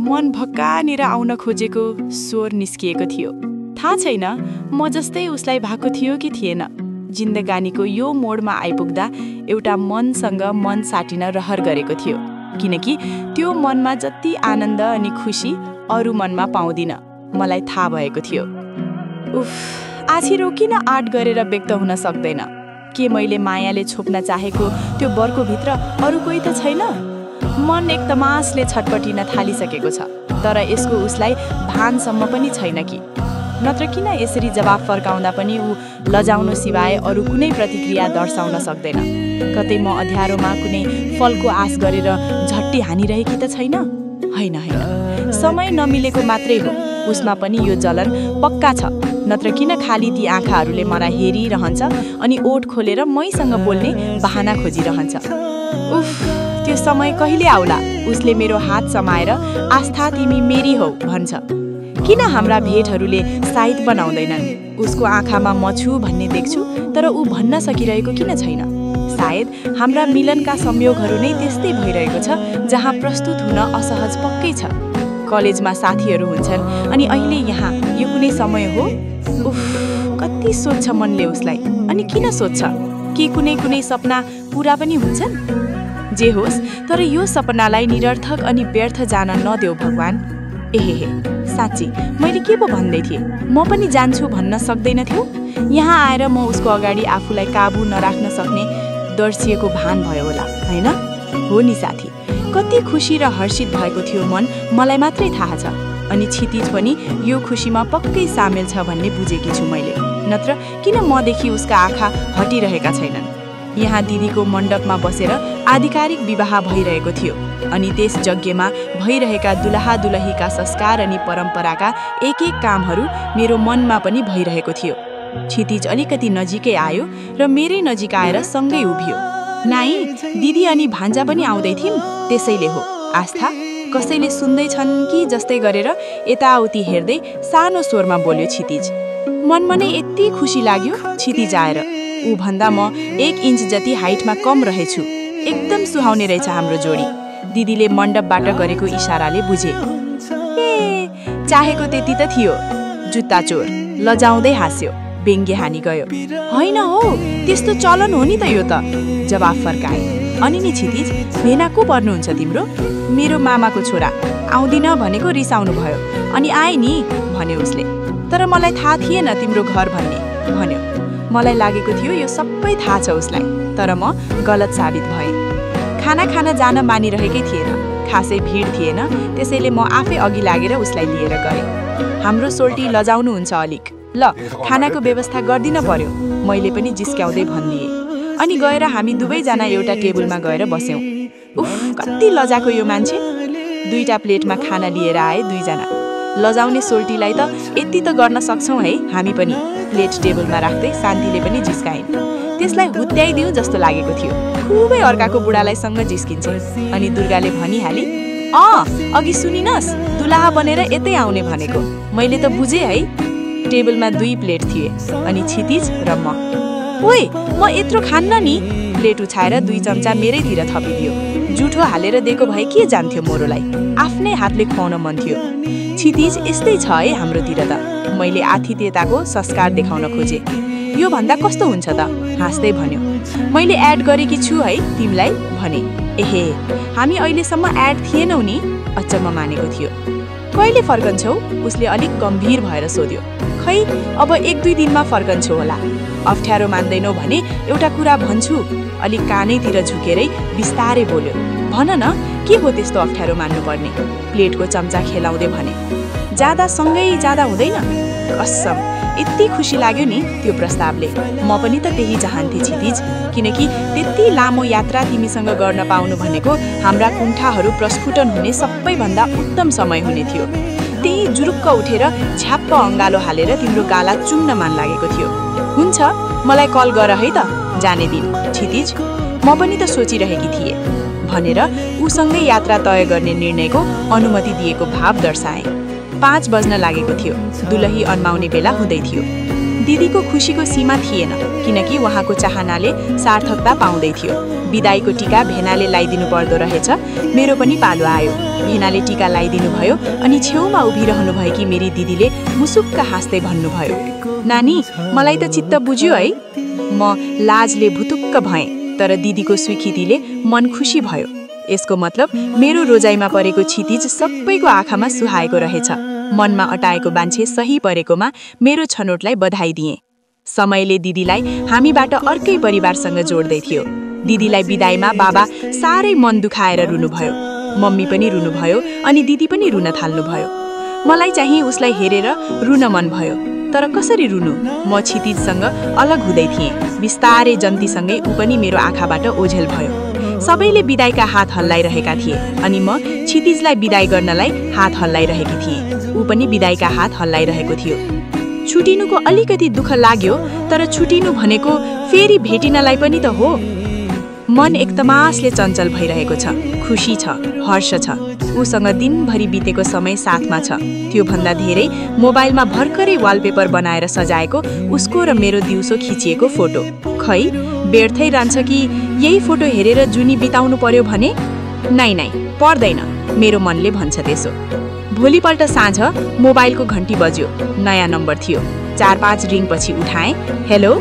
मन भक्कानेर आउन खोजेको स्वर निस्किएको थियो। थाहा छैन म जस्तै उसलाई भएको थियो कि थिएन। जिन्दगानीको यो मोडमा आइपुग्दा एउटा मनसँग मन साटिन रहर गरेको थियो, किनकि त्यो मनमा जति आनन्द अनि खुसी अरू मनमा पाउँदिन मलाई थाहा भएको थियो। उफ, आखिर किन आर्ट गरेर व्यक्त हुन सक्दैन? के मैले मायाले छोप्न चाहेको त्यो बरको भित्र अरू कोही त छैन? मन एक तमासले छटपटिन थालिसकेको छ, तर यसको उसलाई भानसम्म पनि छैन कि। नत्र किन यसरी जवाफ फर्काउँदा पनि ऊ लजाउनु सिवाय अरू कुनै प्रतिक्रिया दर्शाउन सक्दैन? कतै म अध्यारोमा कुनै फलको आश गरेर झट्टी हानिरहेकी त छैन? होइन, समय नमिलेको मात्रै हो। उसमा पनि यो जलन पक्का छ, नत्र किन खाली ती आँखाहरूले मलाई हेरिरहन्छ अनि ओठ खोलेर मैसँग बोल्ने बहाना खोजिरहन्छ। उफ, त्यो समय कहिले आउला? उसले मेरो हात समाएर आस्था तिमी मेरी हौ भन्छ। किन हाम्रा भेटहरूले साइत बनाउँदैनन्? उसको आँखामा म छु भन्ने देख्छु, तर ऊ भन्न सकिरहेको किन छैन? सायद हाम्रा मिलनका संयोगहरू नै त्यस्तै भइरहेको छ, जहाँ प्रस्तुत हुन असहज पक्कै छ। कलेजमा साथीहरू हुन्छन् अनि अहिले यहाँ यो कुनै समय हो? उफ, कति सोध्छ मनले उसलाई। अनि किन सोध्छ? कि कुनै सपना पूरा पनि हुन्छन्? जे होस्, तर यो सपनालाई निरर्थक अनि व्यर्थ जान नदेऊ भगवान। एहे, साँच्ची मैले के पो भन्दै थिएँ? म पनि जान्छु भन्न सक्दैनथ्यो? यहाँ आएर म उसको अगाडि आफूलाई काबु नराख्न सक्ने दर्शिएको भान भयो होला, होइन? हो नि साथी, कति खुसी र हर्षित भएको थियो मन मलाई मात्रै थाहा छ। अनि क्षितिज पनि यो खुसीमा पक्कै सामेल छ भन्ने बुझेकी छु मैले। नत्र किन मदेखि उसका आँखा हटिरहेका छैनन्? यहाँ दिदीको मण्डपमा बसेर आधिकारिक विवाह भइरहेको थियो अनि त्यस यज्ञमा भइरहेका दुलहा दुलहीका संस्कार अनि परम्पराका एक कामहरू मेरो मनमा पनि भइरहेको थियो। क्षितिज अलिकति नजिकै आयो र मेरै नजिक आएर सँगै उभियो। नाइ, दिदी अनि भान्जा पनि आउँदै थिइन्, त्यसैले हो। आस्था कसैले सुन्दैछन् कि जस्तै गरेर यताउति हेर्दै सानो स्वरमा बोल्यो क्षितिज। मनमा नै यति खुसी लाग्यो क्षितिज आएर। ऊ भन्दा म 1 इन्च जति हाइटमा कम रहेछु। एकदम सुहाउने रहेछ हाम्रो जोडी। दिदीले मण्डपबाट गरेको इशाराले बुझे। ए, चाहेको त्यति त थियो। जुत्ता चोर लजाउँदै हाँस्यो, व्यङ्ग्य हानी गयो। होइन हो, त्यस्तो चलन हो नि त यो त, जवाफ फर्काए। अनि नि क्षितिज, भेना को पर्नुहुन्छ तिम्रो? मेरो मामाको छोरा। आउँदिन भनेको रिसाउनु भयो, अनि आए नि भन्यो उसले। तर मलाई थाहा थिएन तिम्रो घर भन्ने भन्यो। मलाई लागेको थियो यो सबै थाहा छ उसलाई, तर म गलत साबित भएँ। खाना खान जान मानिरहेकै थिएन, खासै भिड थिएन, त्यसैले म आफै अघि लागेर उसलाई लिएर गएँ। हाम्रो सोल्टी लजाउनुहुन्छ अलिक, ल खानाको व्यवस्था गर्दिन पर्यो, मैले पनि जिस्क्याउँदै भनिदिएँ। अनि गएर हामी दुवैजना एउटा टेबलमा गएर बस्यौँ। उफ, कति लजाको यो मान्छे। 2टा प्लेटमा खाना लिएर आए 2जना। लजाउने सोल्टीलाई त यति त गर्न सक्छौँ है हामी पनि। प्लेट टेबलमा राख्दै शान्तिले पनि जिस्काइन्। त्यसलाई हुत्याइदिउँ जस्तो लागेको थियो। खुबै अर्काको बुढालाई सँग जिस्किन्छ। अनि दुर्गाले भनिहाली, अघि सुनिनस्, दुलाहा बनेर यतै आउने भनेको। मैले त बुझेँ है। टेबलमा 2 प्लेट थिए, अनि क्षितिज र म। ओए, म यत्रो खान्न नि। प्लेट उछाएर 2 चम्चा मेरैतिर थपिदियो। जुठो हालेर दिएको भए के जान्थ्यो मोरोलाई? आफ्नै हातले खुवाउन मन थियो। क्षितिज यस्तै छ है हाम्रोतिर त। मैले आतिथ्यताको संस्कार देखाउन खोजेँ। यो भन्दा कस्तो हुन्छ त? हाँस्दै भन्यो। मैले एड गरेकी छु है तिमीलाई भने। एहे, हामी अहिलेसम्म एड थिएनौ नि? अचम्म मानेको थियो। कहिले फर्कन्छौ? उसले अलिक गम्भीर भएर सोध्यो। खै, अब 1-2 दिनमा फर्कन्छु होला। अप्ठ्यारो मान्दैनौ भने एउटा कुरा भन्छु। अलिक कानैतिर झुकेरै बिस्तारै बोल्यो। भन न, के हो त्यस्तो अप्ठ्यारो मान्नुपर्ने? प्लेटको चम्चा खेलाउँदै भने। जाँदा सँगै जाँदा हुँदैन? कसम, यति खुसी लाग्यो नि त्यो प्रस्तावले। म पनि त त्यही चाहन्थे क्षितिज, किनकि त्यति लामो यात्रा तिमीसँग गर्न पाउनु भनेको हाम्रा कुण्ठाहरू प्रस्फुटन हुने सबैभन्दा उत्तम समय हुने थियो। त्यही जुरुक्क उठेर झ्याप्प अङ्गालो हालेर तिम्रो गाला चुम्न मान लागेको थियो। हुन्छ, मलाई कल गर है त जाने दिन क्षितिज। म पनि त सोचिरहेकी थिएँ भनेर उसँगै यात्रा तय गर्ने निर्णयको अनुमति दिएको भाव दर्शाए। 5 बज्न लागेको थियो। दुलही अन्माउने बेला हुँदै थियो। दिदीको खुसीको सीमा थिएन, किनकि उहाँको चाहनाले सार्थकता पाउँदै थियो। बिदाईको टीका भेनाले लगाइदिनु पर्दो रहेछ। मेरो पनि पालो आयो। भेनाले टीका लगाइदिनु भयो अनि छेउमा उभिरहनु भएकी मेरी दिदीले मुसुक्क हाँस्दै भन्नुभयो, नानी, मलाई त चित्त बुझ्यो है। म लाजले भुतुक्क भएँ, तर दिदीको स्वीकृतिले मन खुसी भयो। यसको मतलब मेरो रोजाइमा परेको क्षितिज सबैको आँखामा सुहाएको रहेछ। मनमा अटाएको बान्छे सही परेकोमा मेरो छनोटलाई बधाई दिएँ। समयले दिदीलाई हामीबाट अर्कै परिवारसँग जोड्दै थियो। दिदीलाई बिदाईमा बाबा साह्रै मन दुखाएर रुनुभयो। मम्मी पनि रुनुभयो अनि दिदी पनि रुन थाल्नुभयो। मलाई चाहिँ उसलाई हेरेर रुन मन भयो, तर कसरी रुनु? म क्षितिजसँग अलग हुँदै थिएँ। बिस्तारै जन्तीसँगै ऊ पनि मेरो आँखाबाट ओझेल भयो। सबैले बिदाईका हात हल्लाइरहेका थिए अनि म क्षितिजलाई बिदाई गर्नलाई हात हल्लाइरहेकी थिएँ। ऊ पनि बिदाईका हात हल्लाइरहेको थियो। छुटिनुको अलिकति दुःख लाग्यो, तर छुटिनु भनेको फेरि भेटिनलाई पनि त हो। मन एकदमासले चञ्चल भइरहेको छ, खुसी छ, हर्ष छ। उसँग दिनभरि बितेको समय साथमा छ। त्यो भन्दा धेरै मोबाइलमा भर्खरै वालपेपर बनाएर सजाएको उसको र मेरो दिउँसो खिचिएको फोटो। खै व्यर्थै रहन्छ कि यही फोटो हेरेर जुनी बिताउनु पर्यो भने? नै पर्दैन, मेरो मनले भन्छ त्यसो। भोलिपल्ट साँझ मोबाइलको घन्टी बज्यो। नयाँ नम्बर थियो। 4-5 रिङपछि उठाएँ। हेलो।